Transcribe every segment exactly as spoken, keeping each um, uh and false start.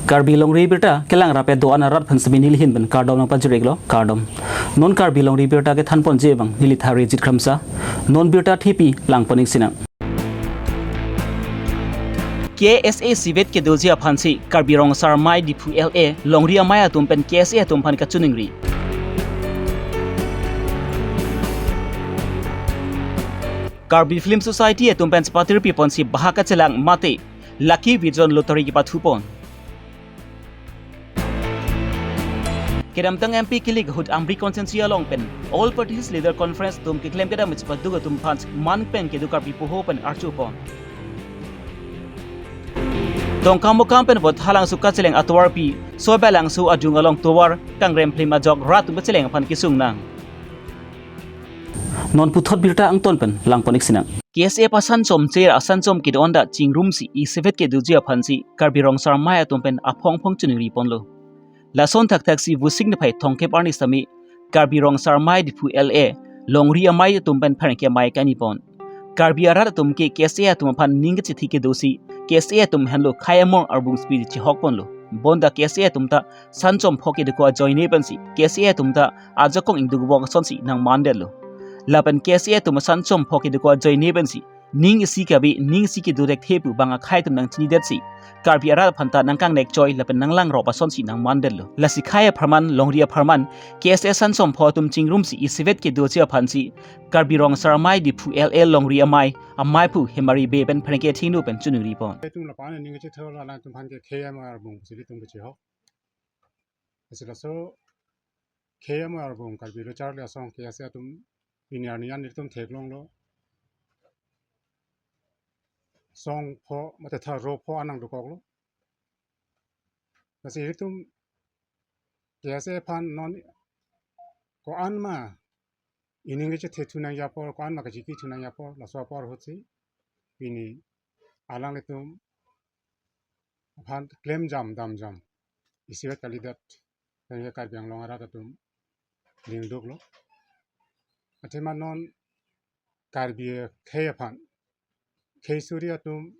Karbi longri birta kelang rap-et do-an arat aphan semi nelihin pen kardom nangpajir-iklo, kardom. Non Karbi longri birta kethanponji abang neli Tharijit Kramsa. Non birta thepi langpon-ik sinang. K S A isivet kedoji aphansi Karbi Rong Asar Amei Diphu L A longri amei atum pen K S A atum aphan kachiningri. Karbi Film Society atum pen chepatirpiponsi bahak kachelang mate Lucky Vision Lottery kepathupon. Kedamtang M P kilik ahut Amri constituency along pen All Parties Leader Conference atum keklem kedam chepaduk atum aphan man pen kedo Karbi poho pen archupon. Dongkamukam pen Vothatlangso kacheleng atovarpi Soibalangso ajung along tovar kangrem phlim ajok rat atum kacheleng aphan kesung nang. Non puthot birta angton pen langpon-ik sinang. K S A asan chomche ra asan chom kedo-an ta chingrumsi isivet kedoji aphansi Karbi Rong Asar Amei atum pen aphong aphong chiningriponlo. Lason thakthaksi Vosik niphai thomkep arni sitame Karbi Rong Asar Amei Diphu L A longri amei atum pen pherangke amei kanipon. Karbi arat atum ke K S A atum aphan ning kachethi kedosi K S A atum henlo khei amor arbung spi chihokponlo. Bonta K S A atum ta san chom pho kedokok ajoine pensi K S A atum ta ajakong ingduk vok asonsi nangmandetlo. Lapen K S A atum asan chom pho kedokok ajoine pensi ning isi kabi ning isi kedo thekthe pu bang akhei atum nangchinidetsi Karbi arat aphan ta nangkangnek choi lapen nanglangrop asonsi nangmandetlo. Lasi khei apharman longri apharman K S A asan chom pho atum chingrumsi isivet kedoji aphansi Karbi Rong Asar Amei Diphu L A longri amei amei aphu Hemari Bey pen pherangke athengno pen chiningripon. Itum lapu-an ning kachethe-lo, alangtum aphan ke khei amor arbung si ilitum kachihok. Lasi laso khei amor arbung Karbi Lo Charli Asong K S A atum pini arni an ilitum theklonglo. Song pho mate tha ro pho an nangdokoklo. Lasi ilitum K S A aphan non ko-an ma ining kachethe thu nangji apor, ko-an ma kachiki thu nangji apor, laso apor ahutsi pini alanglitum aphan klemjam damjam isivet kalidet pen Karbi Anglong arat atum dingduklo. Athema non Karbi akhei aphan khei suri atum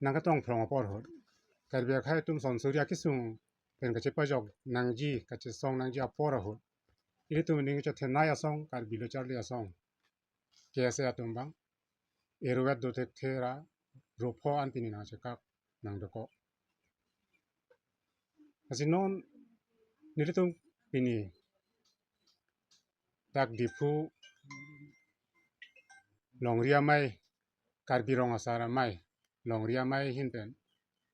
nangkatong phrong apor ahut, Karbi akhei atum son suri akesung pen kachepajok nangji, kachesong nangji apor ahut, ilitum ning kachethenei asong Karbi Lo Charli Asong K S A atum abang erovet do thekthe ra ro pho an pini nangchekak nangdokok. Lasi non nelitum pini dak Diphu longri amei, Karbi Rong Asar Amei longri amei ahin pen,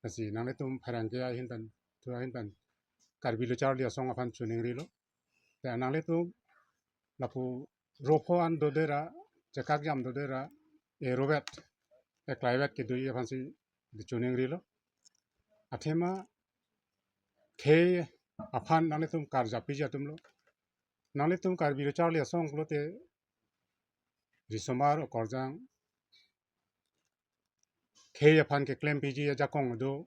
lasi nanglitum pherangke ahin pen, thu ahin pen Karbi Lo Charli Asong aphan chiningrilo. Te nanglitum lapu ro pho an dodera, chekakjam dodera, erovet, eklaivet kedoji aphansi chiningrilo. Athema khei aphan nanglitum karjap piji atumlo. Nanglitum Karbi Lo Charli Asong pulote risomar okorjang khei aphan keklem piji ajakong do,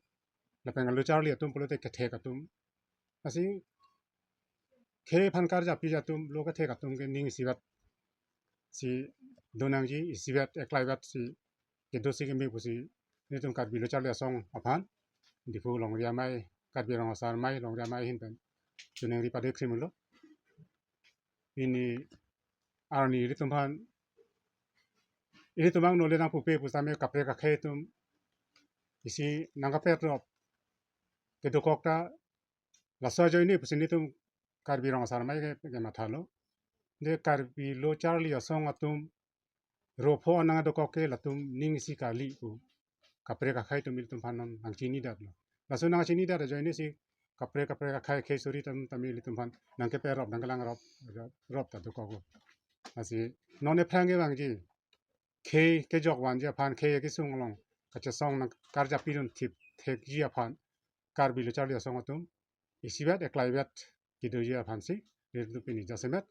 lapen Lo Charli atum pulote kethek atum. Lasi khei aphan karjap piji atum, lo kethek atum ke ning isivet si do nangji, isivet eklaivet si kedo si keme pusi nelitum Karbi Lo Charli Asong aphan Diphu longri amei, Karbi Rong Asar Amei longri amei ahin pen chiningri pade krimlo. Pini arni ilitum aphan, ilitum angno le nangpupe pusitame kaprek akhei atum isi nangkaprerop kedokok ta laso ajoine pusi nelitum Karbi Rong Asar Amei ke, kemathalo. De Karbi Lo Charli Asong atum ro pho an nangdokok ke latum ning isi kali pu kaprek akhei atum ilitum aphan nang, nangchinidatlo. Laso nangchinidat ajoine si kaprek kaprek akhei khei suri atum tame ilitum aphan nangkeperop nangkelangrop rop ta dokoklo. Lasi non ephrang kevangji khei kejok vanji aphan, khei akesung along kachesong nangkarjap pidun thip thekji aphan Karbi Lo Charli Asong atum isivet eklaivet kedoji aphansi nelitum pini jasemet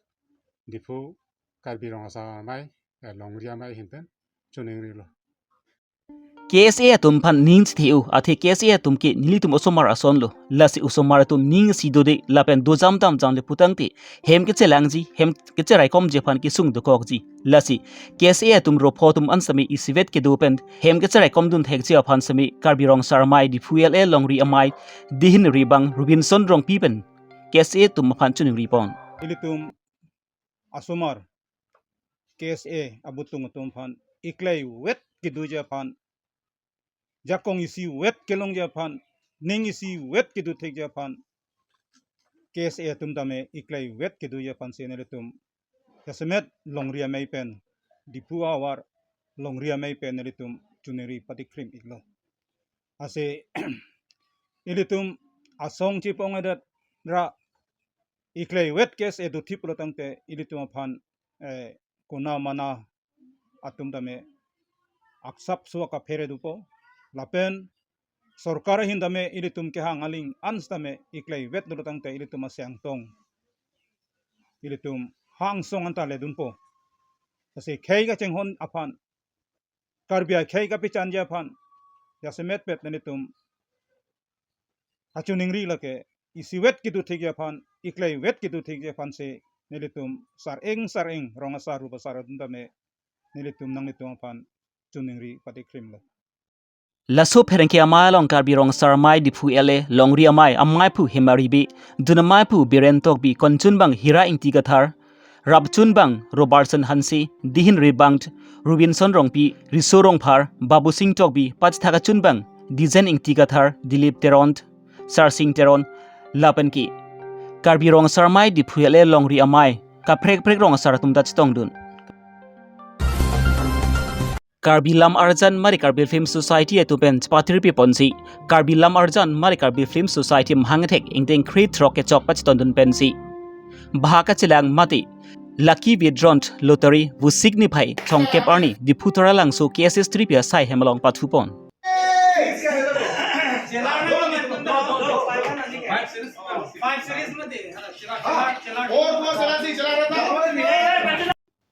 Diphu Karbi Rong Asar Amei, eh, longri amei ahin pen chiningrilo. K S A atum aphan ning chithe-o, athe K S A atum ke nelitum osomar asonlo. Lasi osomar atum ning isi dode lapen dojam damjam le putangte hem kechelangji, hem kecheraikomji aphan kesung dokokji. Lasi K S A atum ropho atum an sitame isivet kedo pen hem kecheraikom dun thekji aphan sitame Karbi Rong Asar Amei, Diphu L A longri amei, dihin ribang Robinson Rongpi pen K S A atum aphan choningri pon. Ilitum asomar K S A abutung atum aphan iklai vet kedoji aphan, jakong isi vet kelongji aphan, ning isi vet kedo thekji aphan, K S A atum tame iklai vet kedoji aphan si nelitum jasemet longri amei pen, Diphu ahavar longri amei pen nelitum choningri patikhrim iklo. Lasi ilitum asong chepong-edet ra iklai vet K S A dothip lo tangte ilitum aphan, eh, kona mana atum tame aksap suak aphere dopo. Lapen sorkar ahin tame ilitum kehang aling an sitame iklai vet dolo tangte ilitum aseng tong, ilitum hang song anta ledunpo. Lasi khei kachinghon aphan, Karbi akhei kapechanji aphan, jasemet pet nelitum kachoningri lake isivet kedo thekji aphan, iklai vet kedo thekji aphan si nelitum sareng sareng rong asar rup asar atum tame nelitum nanglitum aphan choningri patikhrim lo. Laso pherangke amei along Karbi Rong Asar Amei, Diphu L A longri amei, ameiphu Hemari Bey, dun ameiphu Biren Tokbi, konchunbang Hira Ingti Kathar, rapchun bang Robertson Hanse, dihin ribang Robinson Rongpi, riso rongphar Babusing Tokbi, pachethak achun bang Dijen Ingti Kathar, Dilip Teron, Sarsing Teron lapen ke Karbi Rong Asar Amei, Diphu L A longri amei kaprek kaprek rong asar atum ta chetongdun. Karbi Lam Arjan mate Karbi Film Society atum pen chepathirpi ponsi Karbi Lam Arjan mate Karbi Film Society amahang kethek ingdeng kre throk kechok pachetongdun pensi bhag kachelang mate lucky be drawn lottery Vosik niphai thomkep arni Diphu Taralangso K S S three P asai hem along pathu pon.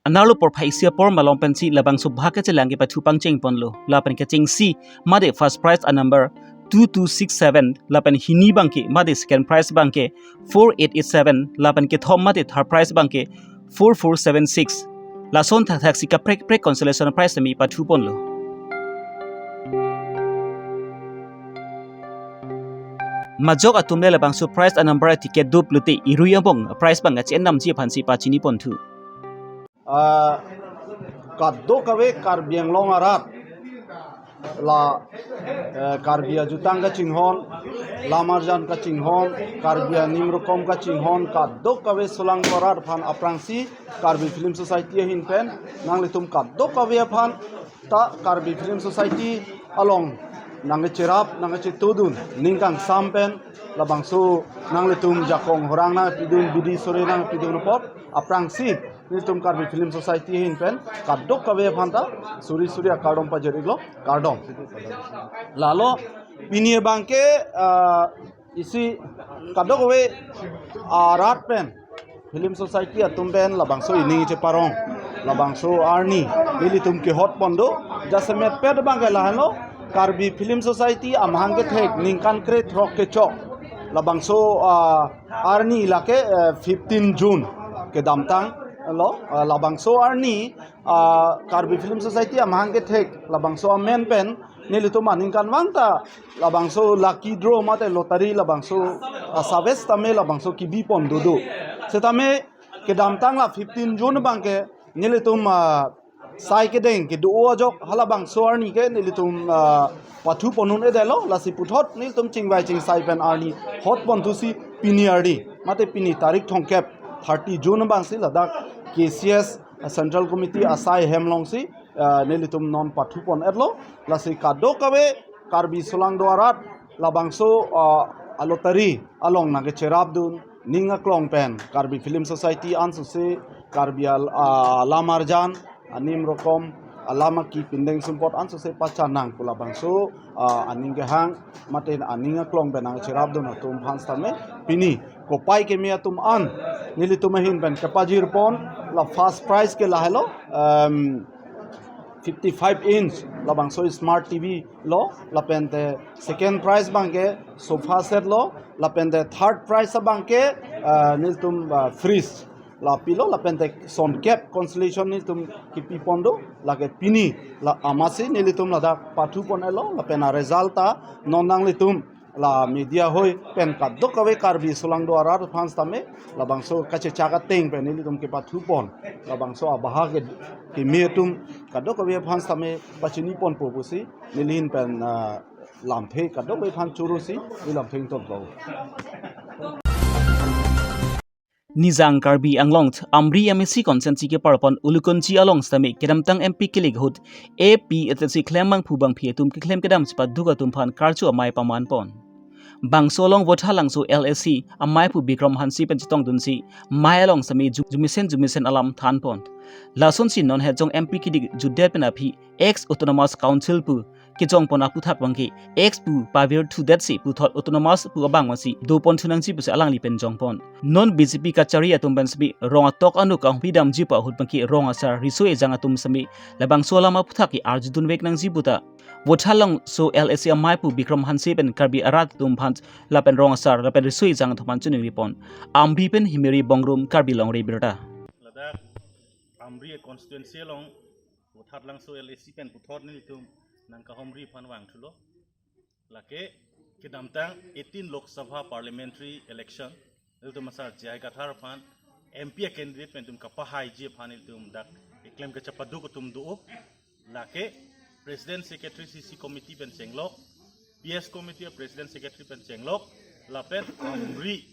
Anerlo porphai isi apor malom pensi labangso bhag kachelang kepathu pangcheng ponlo. Lapen kechengsi mate first prize a number two two six seven, lapen hini abangke mate second prize abangke four eight eight seven, lapen kethom mate third prize abangke four four seven six. Lason thakthaksi kaprek kaprek consolation prize tame pathu ponlo. Majok atum le labangso prize a number ticket do pulote irui abang prize abang kache-en damji aphansi pachini ponthu. Ah, kadokave Karbi Anglong arat la, eh, Karbi ajutang kachinghon, lam arjan kachinghon, Karbi anim rokom kachinghon, kadokave solangdo arat aphan aphrangsi Karbi Film Society ahin pen nanglitum kadokave aphan ta Karbi Film Society along nangkecherap, nangkechetudun, ning kangsam pen labangso nanglitum jakong horang nangpidun, bidi sore nangpidun apot aphrangsi nelitum Karbi Film Society ahin pen kadokave aphan ta suri suri akardom pajir-iklo, kardom. Lalo pini abangke, ah, isi kadokave arat pen Film Society atum pen labangso ining cheparong, labangso arni nelitum kehot pon do. Jasemet pet abangke lahenlo, Karbi Film Society amahang kethek ningkan kre throk kechok labangso, ah, arni lake, eh, fifteen June kedamtang lo, ah, labangso arni, ah, Karbi Film Society amahang kethek labangso amen pen nelitum aningkanvang ta labangso lucky draw mate lottery labangso, ah, service tame labangso kebi pon dodo. Setame kedamtang la fifteen June abangke nelitum, ah, sai kedeng kedo ajok halabangso arni ke nelitum, ah, pathu pon un-edetlo, lasi puthot nelitum chingvai chingsai pen arni hot ponthusi pini arni mate pini tarik thomkep, thirty June abangsi ladak K C S, ah, Central Committee asai hem alongsi, ah, nelitum non pathu pon-etlo, lasi kadokave Karbi solangdo arat labangso, ah, alottery along nangkecherapdun, ning aklong pen Karbi Film Society ansose, Karbi al-, ah, lam arjan, anim rokom, alam aki pindeng sumpot ansose pachan nang pu labangso, ah, aning kehang mate aning aklong pen nangcherapdun atum aphan setame pini kopai keme atum an nelitum ahin pen kepajir pon. La first prize ke lahelo, em, fifty-five inch labangso smart T V lo, lapente second prize abangke sofa set lo, lapente third prize abangke, ah, nelitum, ah, fridge la pilo, lapente sonkep consolation nelitum kipipon do, lake pini la amatsi nelitum ladak pathupon-etlo, lapen aresult ta non nanglitum la media hoi pen kadokave Karbi solangdo arat aphan sitame labangso kachechak ateng pen nelitum kepathupon, labangso abaha ke kimi atum kadokave aphan sitame pachiniponpo pusi neli ahin pen, ah, lamthe kadokave aphan chorosi neli lamthe ingtonpo. Nijang Karbi Anglong Amri M A C constituency keparpon Ulukunchi along sitame kedamtang M P kilik ahut A P H L C klembangphu bangphi atum keklem kedam chepaduk atum aphan karcho amei pamanpon. Bangso along Vothatlangso L A C amei pu Bikram Hanse pen chetongdunsi mei along sitame ju-, jumesen jumesen alam thanpon. Lasonsi non hejong M P kilik jutdet pen aphi ex Autonomous Council pu kejongpon aputhak abangke ex pu pavirthudetsi puthot autonomous pu abang masi doponthu nangji pusi alangli pen jongpon. Non B J P kachari atum pen sitame rong atok anut kahumri damji pu ahut abangke rong asar riso ejang atum sitame labangso alam aputhak ke arjudunvek nangji puta Vothatlangso L A C amei pu Bikram Hanse pen Karbi arat atum aphan lapen rong asar lapen riso ejang atum aphan chiningripon. Amri pen Himiri Bongrung, Karbi Longri Abirta. Ladak Amri constituency along Vothatlangso L A C pen puthot nelitum nangkahumri aphan vangthulo. Lake kedamtang eighteen Lok Sabha parliamentary election, ilitum asar J I Kathar aphan M P a candidate pen itum kapahaiji aphan ilitum dak keklem kachepaduk atum do. Lake President Secretary C C Committee pen chenglok, P S Committee President Secretary pen chenglok, lapen Amri,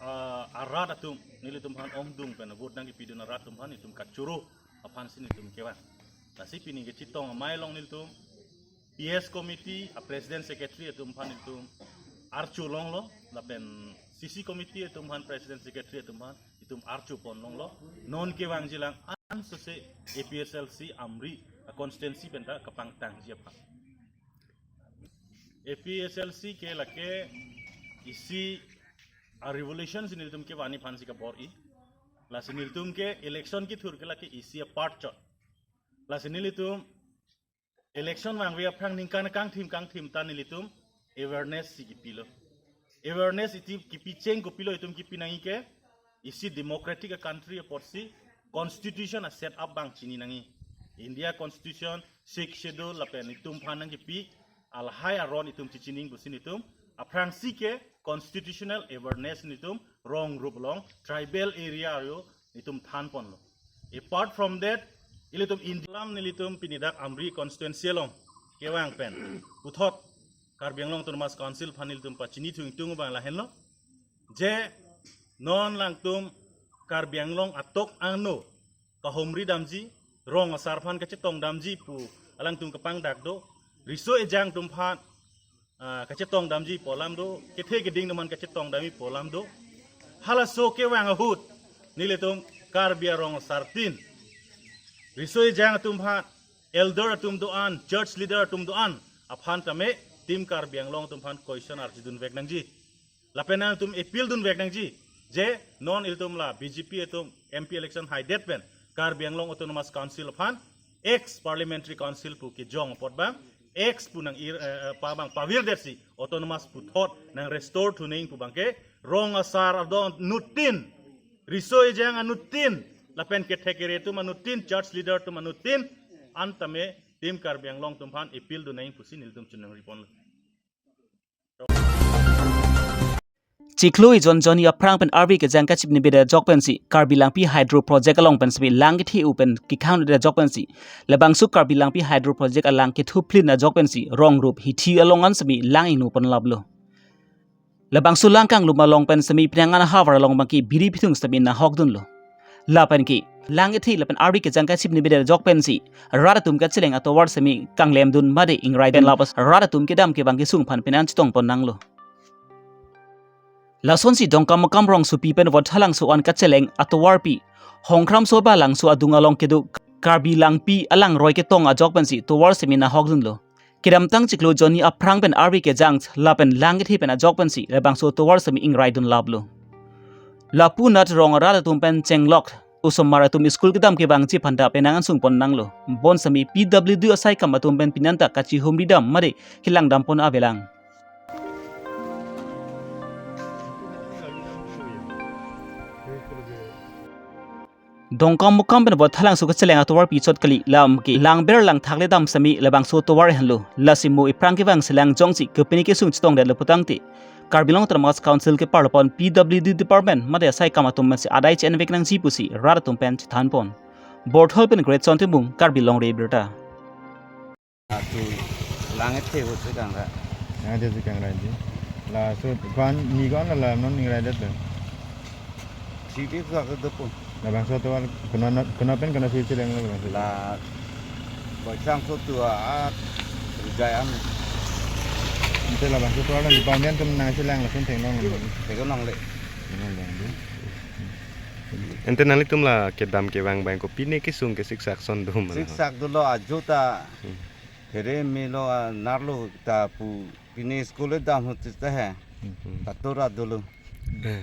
ah, arat atum nelitum aphan ongdung pen vote nangkipidun arat atum aphan itum kachoro aphansi nelitum kevang. Lasi pini kechetong amei along nelitum P S Committee a President Secretary atum aphan itum archo longlo, lapen C C Committee atum aphan President Secretary atum aphan itum archopon longlo. Non kevangjilang ansose A P H L C Amri a constituency penta kapangtangji aphan. A P H L C ke lake isi a revolution si nelitum kevangji aphansi kabor-i. Lasi nelitum ke election kethur ke lake isi a part chot. Lasi nelitum election vangve aphrang ningkan kangthim kangthim ta nelitum awareness si kipilo. Awareness iti kipicheng kopilo itum kipi nangji ke isi democratic a country apotsi constitution a set up abang chini nangji. India Constitution, Sixth Schedule lapen itum aphan nangkipi alahai aron itum chichining pusi nelitum aphrangsi ke constitutional awareness nelitum rong rup along tribal area ayo nelitum thanponlo. Apart from that, ilitum India alam nelitum pini dak Amri constituency along kevang pen puthot Karbi Anglong Autonomous Council aphan nelitum pachinithu ingtung abang lahenlo. Je non alangtum Karbi Anglong atok angno kahumri damji, rong asar aphan kachetong damji pu alangtum kapangdak do, riso ejang atum aphan, ah, kachetong damji pu alam do, kethe keding atum aphan kachetong damji pu alam do. Halaso kevang ahut nelitum Karbi arong asartin, riso ejang atum aphan, elder atum do-an, church leader atum do-an aphan tame Team Karbi Anglong atum aphan question arjudunvek nangji. Lapen nangtum appeal dunvek nangji. Je non ilitum la B J P atum M P election haidet pen Karbi Anglong Autonomous Council aphan ex Parliamentary Council pu kejong apot abang, ex pu nang-ir, eh, eh, pa abang pavirdetsi autonomous puthot nang restore thu nangji pu abangke rong asar adon anuttin, riso ejang anuttin, lapen kethe kere atum anuttin, church leader atum anuttin an tame Team Karbi Anglong atum aphan appeal dun nangji pusi nelitum choningriponlo. Chiklo ejon Johnny aphrang pen arve kejang kachipnibet ajok pensi Karbi Langpi Hydro Project along pen sitame lang kethe-u pen kekhangdet ajok pensi labangso Karbi Langpi Hydro Project alang kethuplin ajok pensi rong rup hithi along an sitame lang ingnupon laplo. Labangso lang kanglum along pen sitame penang an ahavar along abangke biri pithung sitame nahokdunlo. Lapen ke lang kethe lapen arve kejang kachipnibet ajok pensi rat atum kacheleng atovar sitame kanglemdun mate ingraidun lapen rat atum kedam kevang kesung aphan penang chetongpon nanglo. Lasonsi Dongkamukam rongsopi pen Vothatlangso an kacheleng atovarpi Hongkramso Balangso adung along kedo Karbi Langpi alangroi ketong ajok pensi tovar sitame nahokdunlo. Kedamtang chiklo Johnny aphrang pen arve kejang lapen lang kethe pen ajok pensi labangso tovar sitame ingraidun laplo. Lapu nat rong arat atum pen chenglok Osomar atum school kedam kevangji aphanta penang ansung pon nanglo. Bonsitame P W D asai kam atum pen pini anta kachihumri dam mate kelang dam pon avelang. Dongkamukam pen Baithalangso kacheleng atovar pichot kali, lam ke langber langthak le dam sitame labangso atovar henlo. Lasi mo ephrang kevang selang jongsi kepini kesung chetongdetlo putangte, Karbi Anglong Autonomous Council keparlo pon P W D department mate asai kam atum pensi adai che-envek nangji pusi rat atum pen chethan pon. Borthol pen Greatson Timung, Karbi Longri Abirta. Atu lang ethe ho se kang ra. Lang ethe se kang ra ji. Laso ko-an ni ko-an la non ning raidet ben. Siti sa ke dopo. Labangso atovar konat, konat pen konatsi chelenglo labangso? La Baithalangso atovar, rijai am. Ante labangso atovar la department atum nangcheleng lason theklong. Theklongle. Theklongle. Ante nanglitum la kedam kevang abang ko pine kesung ke siksak son do ma? Siksak dolo, ajo ta. Hmm. Here melo, ah, nerlo ta pu pine school dam ahut ta he. Hmm. Katora dolo. Eh.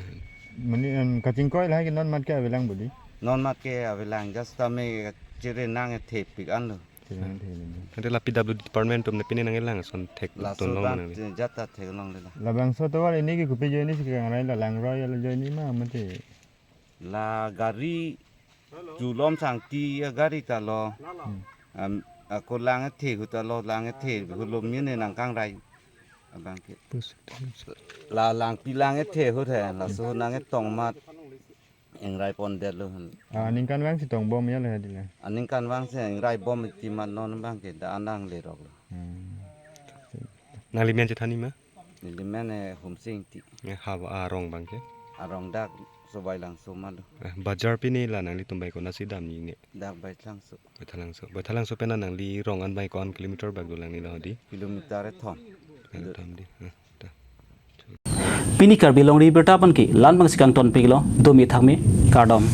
Mane, em, kachingkoi lahai ke non mat ke avelang bodi? Non mat ke avelang, just tame chere nang ethe pik anlo. Chere nang ethe lo. Ante la P W D department atum ne pine nangkelang ason thek Laso tun long dan nang. Jat ta theklongle la. Labangso atovar ini ke kopi ajoine si kang rai, la langroi ajoine ma mate? La gari Julom Sangti agari ta lo. Hmm. Am, ako lang ethe ahut ta lo, lang ethe ahut lo mene nangkang rai abang ke. Pus. La Langpi lang ethe ahut he, laso nangketong mat ingrai pondetlo. Ah, aningkanvang si tongbom ya le dile. Aningkanvang si ingrai bom ti mat non abang ke da anang lerok lo. Hmm. Nangli men chethan ma? Neli men, eh, Homsing Ingti. Eh, ha, arong abang ke? Arong dak Sobailangso ma lo. Eh, bajar pine la nanglitum abang konatsi dam ni ne? Dak Baithalangso. Baithalangso. Baithalangso pen nangli rong an abang ko-an kilometer bak dolang ne la hodi? Kilometer kethom. Kethom di. Eh, ta. Pini Karbi Longri Abirta aphan ke la-an abang si kangtonpiklo, dome thakme, kardom.